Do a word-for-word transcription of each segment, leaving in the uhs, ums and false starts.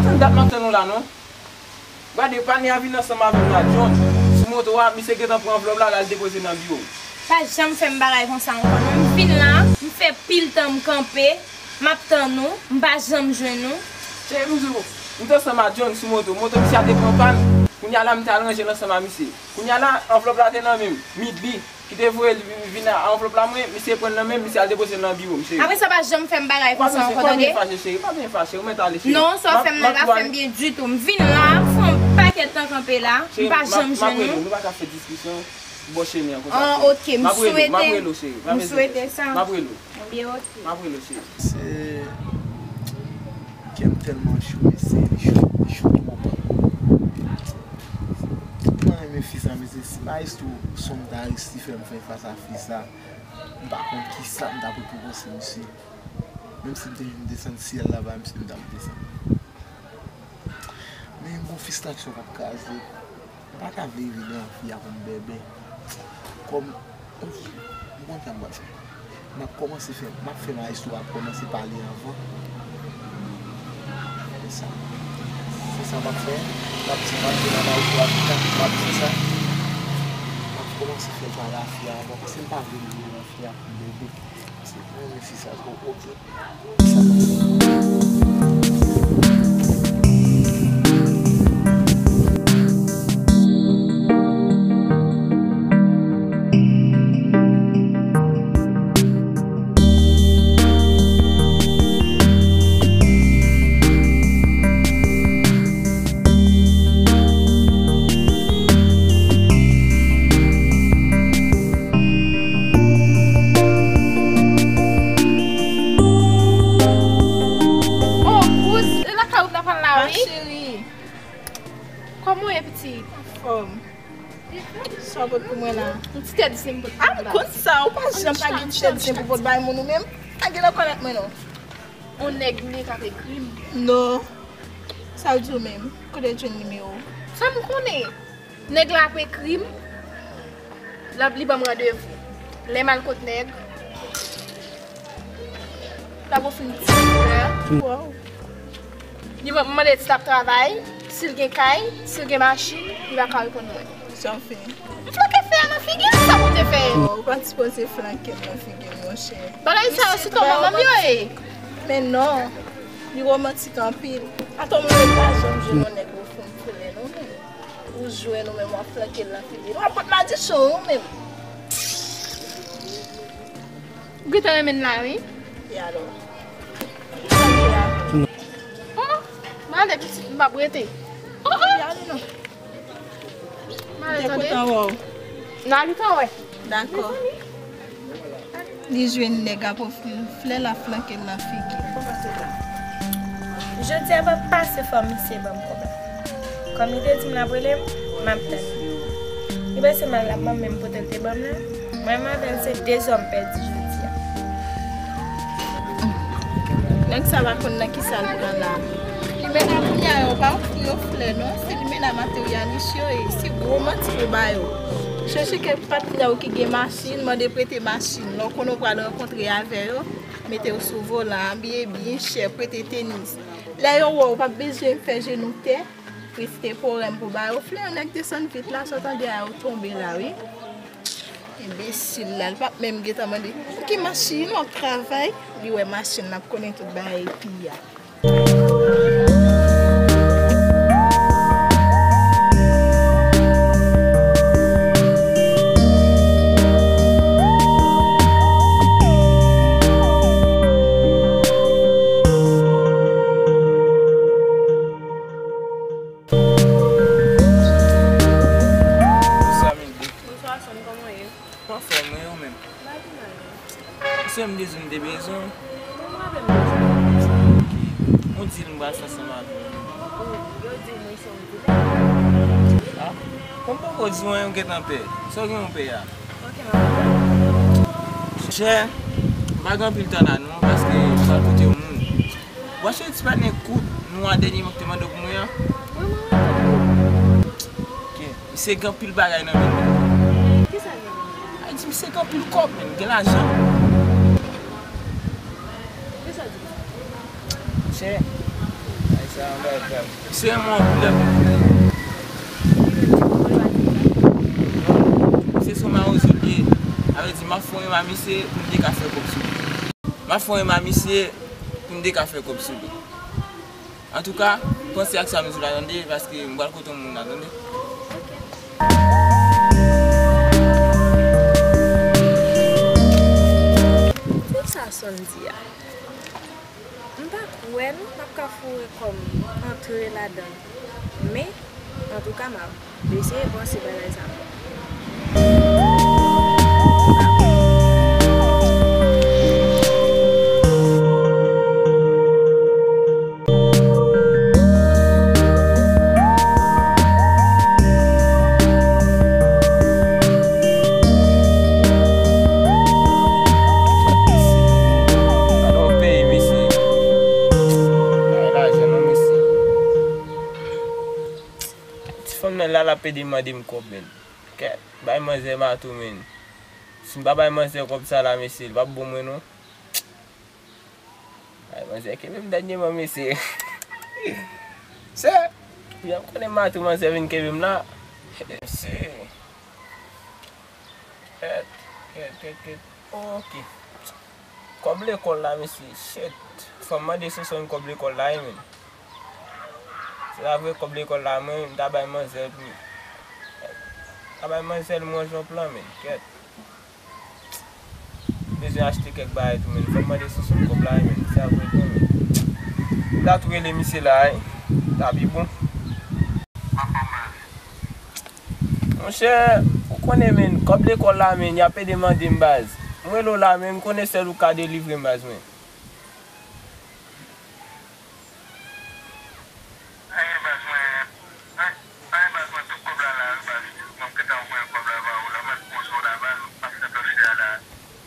Tann dat m ap tann ou la non. Gade, patnè a vin ansanm avè m la, John. Sou moto a, misye gentan pran anvlòp la, l al depoze nan biwo m. Pa janm fè m bagay konsa ankò non. M vin la, m fè pil tan m kanpe, m ap tann ou, m pa janm jwenn ou. Cheri, m di w, m t ansanm a John sou moto. Moto misye a te pran pàn. Kounye a la, m t al ranje l ansanm a misye. Kounye a la, anvlòp la te nan men m. Midly ki te voye l vin a anvlòp la, mwen, misye pran l nan men m, misye al depoze l nan biwo m, cheri. Apre sa, pa janm fè m bagay konsa ankò, tande? Pa byen fache, cheri, pa byen fache, ou mèt ale, cheri. Non, sa w fè m nan pa fè m byen ditou. M vin la, m fè yon pakèt tan kanpe la, m pa janm jwenn ou. Nou pa ka fè diskisyon bò chemen an konsa, cheri. Ah, ok, m swete, m swete sa. M ap rele w. Ebyen, ok. M ap rele w, cheri. Se kè m tèlman cho, mesye, li cho, li cho twòp. Mwen renmen fi sa, mesye. Si maestro Sondaris li fè m fè fas a fi sa, m pa konn kisa m t ap rekonpanse misye. Menm si m te jwenn desann syèl la ba misye, m t ap desann. Men m gon fristrasyon k ap kraze. M pa ta vle rive nan fi a pou m bèbè. Kòm, m konn sa m pral fè. M ap kòmanse fè, m ap fè maestro a kòmanse pale anvan. Se sa. Se sa m ap fè. M ap di, m ap di nan maestro a, m ap di sa. M ap kòmanse fè l pale a fi a anvan, paske m pa vle rive nan fi a pou m bèbè. Se mwen, men se sa, oke. Oh, kouz, e lakay ou m t ap al la, wi. Ma chérie. Kòman w ye, pitit? Anfòm. Sa w pot pou mwen la? Yon ti tèt zen m pot pou mwen la. Ah, m konn sa, ou pa janm pa gen ti tèt zen pou pot bay moun ou menm. Pa gen lè w konèt mwen non. On nèg m ye k ap ekri m. Non. Sa w di w menm? Kote w jwenn nimewo w? Sa m konnen? Nèg la ap ekri m, l ap, li ban m randevou. Lè m al kot nèg, l ap ofri m ti flè. Wow. Li ban m mande si l ap travay, si l gen kay, si l gen machin, li pa ka reponn mwen. Sa w fè? M flanke fè a nan figi l, sa pou m te fè? Oh, ou pa t sipoze flanke l nan figi l, monchè. Bagay sa yo, se tou manman m yo ye. Men non, li womantik anpil. Atò, mwen menm pa janm jwenn yon nèg ofri m flè, non, men. Ou jwenn ou menm w ap flanke l nan figi l. W ap pot madichon ou menm. Ou gentan renmen l la, wi. E alò? Ki sa l ye a? Oh, m ale pitit, m p ap rete. Oh, oh. Li ale non. M ale tande. M te kontan wè w. N a gentan wè. Dakò. Li jwenn nèg ap ofri l flè, l ap flanke l nan figi. Jodi a pa pase fò misye ban m kòb la. Kòm li te di m l ap rele m, m ap tann li. Li panse m al la ban m menm pote l te ban m la. Mwen m avè l se de zò m pèdi jodi a. Nèg sa pa konn nan kisa l pran la. Limena kounye a yo pa ofri yo flè non, se limena materyalis yo ye, se gwo manti yo ba yo. Chèche kèk patnè w ki gen machin, mande prete machin. Lè w konnen w pral rankontre avè yo, mete yo sou volan, abiye byen chè, prete tenis. Lè yo wè w, w p ap bezwen fè jenou tè, reste pou w renmen pou ba yo flè. Yon nèg desann vit la, sa w tande a yo tonbe la, wi. Enbesil la, li p ap menm gentan mande pou ki machin w ap travay. Li wè machin l ap konnen tout bagay epi a. Bonswa, Sam, kòman w ye? Anfòm, e ou menm? M pa pi mal, non. Se m bezwen, m te bezwen w. Bon, m raple m bezwen w. Ok. Yon dil m pral fè ansanm avè w. Oh, yo di m wi, se yon dilè. Ah, kòm m poko di w anyen, ou gentan pè. Sa w gen yon pè a? Ok, m ap. Chè, m pa gen anpil tan la, non, paske m pral kote yon moun. Ou pa sonje ti patnè kout nwa dènye mwa k te mande w pou mwen an? Wi, mwen raple m. Ok. Misye gen anpil bagay nan men l. Kisa l gen nan men l? Ay, di misye gen anpil kòb, men gen lajan. Kisa l di? Chè. Misye renmen yon koulè. Misye se yon mawozo li ye. Sa vle di, m ap fè yon rema misye pou m te ka fè kòb sou li. M ap fè yon rema misye pou m te ka fè kòb sou li. Antouka, panse ak sa m di w la, tande, paske m pral kote yon moun la, tande. Kisa Sonn di a? M pa kwè non m ap ka foure kò m antre ladan l. Men, antouka, m ap eseye panse bagay sa ankò. Alò, peyi, mesye. Ay, lajan non, mesye. Ti fanm nan la, l ap pede mande m kòb, men. Kèt, bay manzè mato, men. Si m pa bay manzè kòb sa la, mesye, li p ap bon mwen, non. Ay, manzè kenbe m dènyèman, mesye. Se, jan m konnen mato manzè vin kenbe m la. Mesye. Kèt, kèt, kèt, kèt. Ok. Kòb lekòl la, mesye. Shit. Fò m mande Sonsonn kòb lekòl la, wi, men. Se la vre kòb lekòl la, mwen, m ta bay manzè l pou, ta bay manzè l, m ranje yon plan, men. Kèt. Bezwen achte kèk bagay tou, men. Fò m mande Sonsonn kòb la, men. Se apre tou, men. M ta tou rele misye la, wi. Ta pi bon. Monchè, ou konnen, men, kòb lekòl la, men, y ap pede mande m, baz. M rele w la, men, m konnen sèl ou ka delivre m, baz, mwen. Anyen, baz, mwen, an-, anyen, baz, mwen, tout kòb la la, wi, baz. Mwen, m gentan voye kòb la ba ou la, mwen, poze w la, baz, m ap fè dosye a la.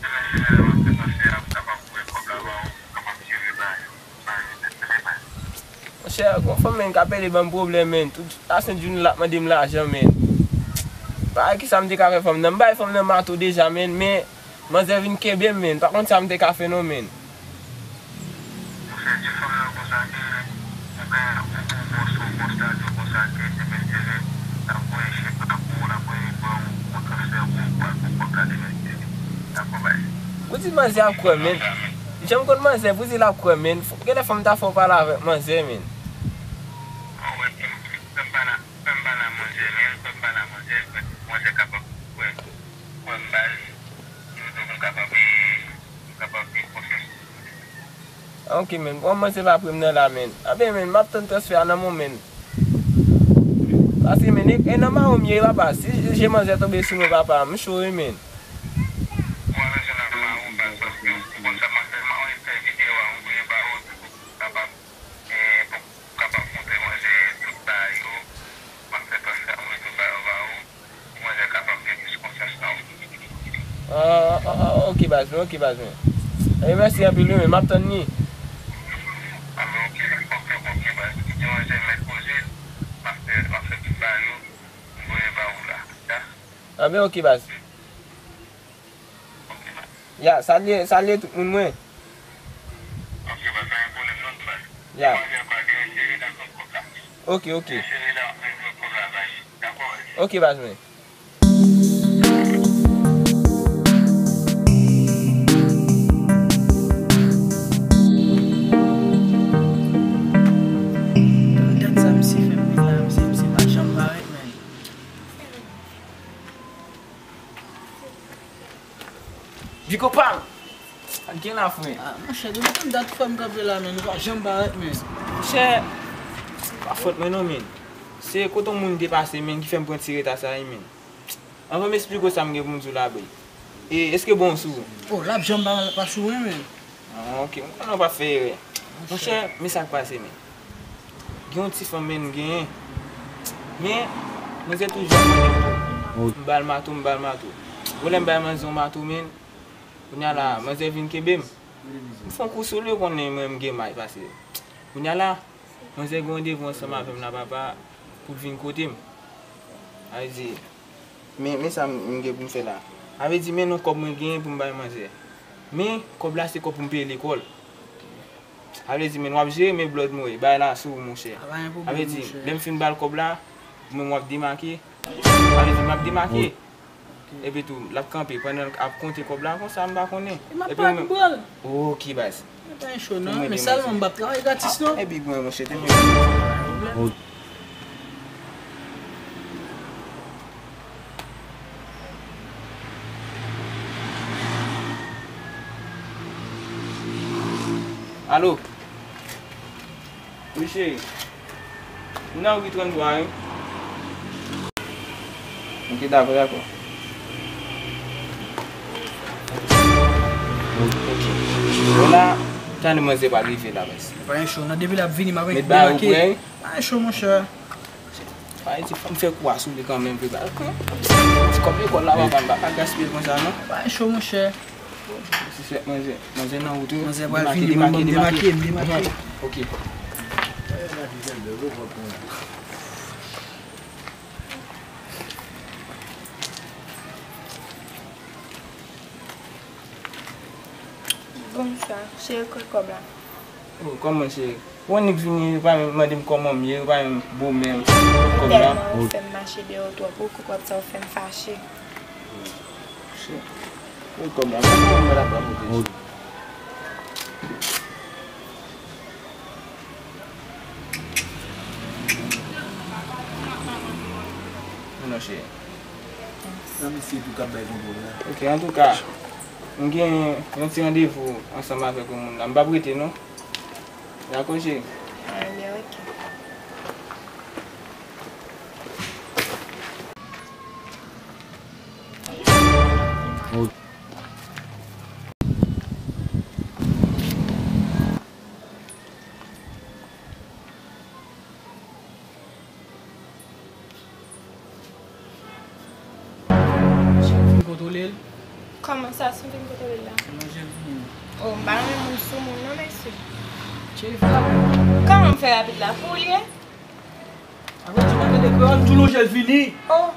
Demen, demen, lè m ap fè dosye a, m kapab voye kòb la ba ou, m kapab jere bagay yo. Monchè, gon fanm, men, k ap pede ban m pwoblèm, men. Tout lasent jounen l ap mande m lajan, men. Pa wè kisa m te ka fè fanm nan. M bay fanm nan mato deja, men, men manzè vin kenbe m, men. Pa konn sa m te ka fè non, men. Monchè, di fanm nan konsa ke ou gen, ou gen yon bòs, yon bòs la di w konsa ke demen, demen, l ap voye chèk la pou ou, l ap voye ba ou, yon transfè pou ou, pou al pran kòb la demen, demen. Dakò, bay. Ou di manzè ap kwè, men. Jan m konn manzè, pou di l ap kwè, men. Fò, genlè fò m ta fè w pale avèk manzè, men. An wè, fè m, fè m pale a, fè m pale a manzè, men. Fè m pale a manzè, fè manzè kapab kwè, kwè m baz. Yo di m kapab, m kapab gen konsyans. Ok, men. Bon, manzè pa pre m nan la, men. Anben, men, m ap tann transfè a nan mwen, men. Paske, men, e, e nan mawon m ye, papa. Si je manzè tonbe sou mwen, papa, m cho, wi, men. Ou pa bezwen nan mawon, baz, paske ou konn sa m ap fè, m ap fè videyo a, m voye ba ou, pou kapab, eh, pou kapab montre manzè tout bagay yo, m ap fè transfè a, m voye tout bagay yo ba ou, pou manzè kapab gen plis konfyans nan ou. Ah, ah, ah, ok, baz mwen, ok, baz mwen. Eh, mèsi anpil, wi, men m ap tann li. Ah, men ok, ok, ok, baz. Kite manzè mèt poze l, m ap fè, m ap fè tout bagay yo, m voye ba ou la. Ya. Ah, men ok, baz. Ya, salye, salye tout moun mwen. Ya. Ok, ok. Ok, baz mwen. Dat sa misye fè m vin la, misye, misye pa janm parèt, men. Big up pa m! Sa k gen la, frè? Ah, monchè, depi konn dat fè m kanpe la, men, ou pa janm parèt, men. Monchè, pa fòt mwen non, men. Se kote yon moun te pase, men, ki fè m pran ti reta sa, wi, men. Anvan m esplike w sa m gen pou m di w la, bro. E, èske bon sou ou? Oh, l ap janm pa, pa sou mwen, men. Ah, ok, m konnen w p ap fè erè. Monchè, men sa k pase, men. Gen yon ti fanm, men, m genyen. Men, manzè toujou ap mande m. M ba l mato, m ba l mato. Bon, lè m bay manzè yon mato, men, kounye a la, manzè vin kenbe m. M fè yon kou sou li, ou konnen mwen, m gen may pase. Kounye a la, manzè gen randevou ansanm avè m la, papa, pou l vin kote m. Sa vle di, men, men sa m, m gen pou m fè la. Sa vle di, men non kòb mwen genyen pou m bay manzè. Men, kòb la se kòb pou m peye lekòl. Sa vle di, men w ap jere, men blood mwen, bagay la sou ou, monchè. Sa pa gen pwoblèm, monchè. Sa vle di, lè m fin ba l kòb la, mwen w ap demake. Sa vle di, m ap demake. Epi tou, l ap kanpe pandan l ap konte kòb la konsa, m pa konnen. E m ap pa pran l. Ok, baz. E pa gen cho non, men sèlman m p ap travay gratis non. E big mwen, monchè, te mwen. Alo? Wi, cheri. M nan ri tranntwa, wi. Ok, dakò, dakò. Ok. Bon, la, tande manzè pral rive la, baz. Pa gen cho, nan depi l ap vini, m ap demake. Met bagay ou prè, wi. Pa gen cho, monchè. Ay, ti fanm fè kou a sou li kanmenm, vre, ba. Ti kòb lekòl la, papa, m pa ka gaspiye l konsa, non. Pa gen cho, monchè. Si se manzè, manzè nan wout, wi. Manzè pral vini, ban m demake, m demake. Ok. Bonswa, cheri, kote kòb la? Oh, kòman, cheri? Ou annik vini, ou pa menm mande m kòman m ye, ou pa menm bo men m kòb la. Ou tèlman ou fè m mache deyò twòp, ou kou kòb sa ou fè m fache. Cheri, kote kòb la? Mwen pa menm mwen la pa pote. Non, cheri. Nan misye tou k ap bay kontwòl la. Ok, antouka, m gen yon ti randevou ansanm avèk yon moun la. M p ap rete, non. Dakò, cheri? Ebyen, ok. Fin kontwole l. Kòman sa, si m fin kontwole l la? Se manzè l vini. Oh, m pa renmen moun sou moun non, mesye. Cheri, fè rapid. Kòman m fè rapid la? Pou ou li ye? Apre di m ap tande kreyòl, m di w lonje l vini. Oh,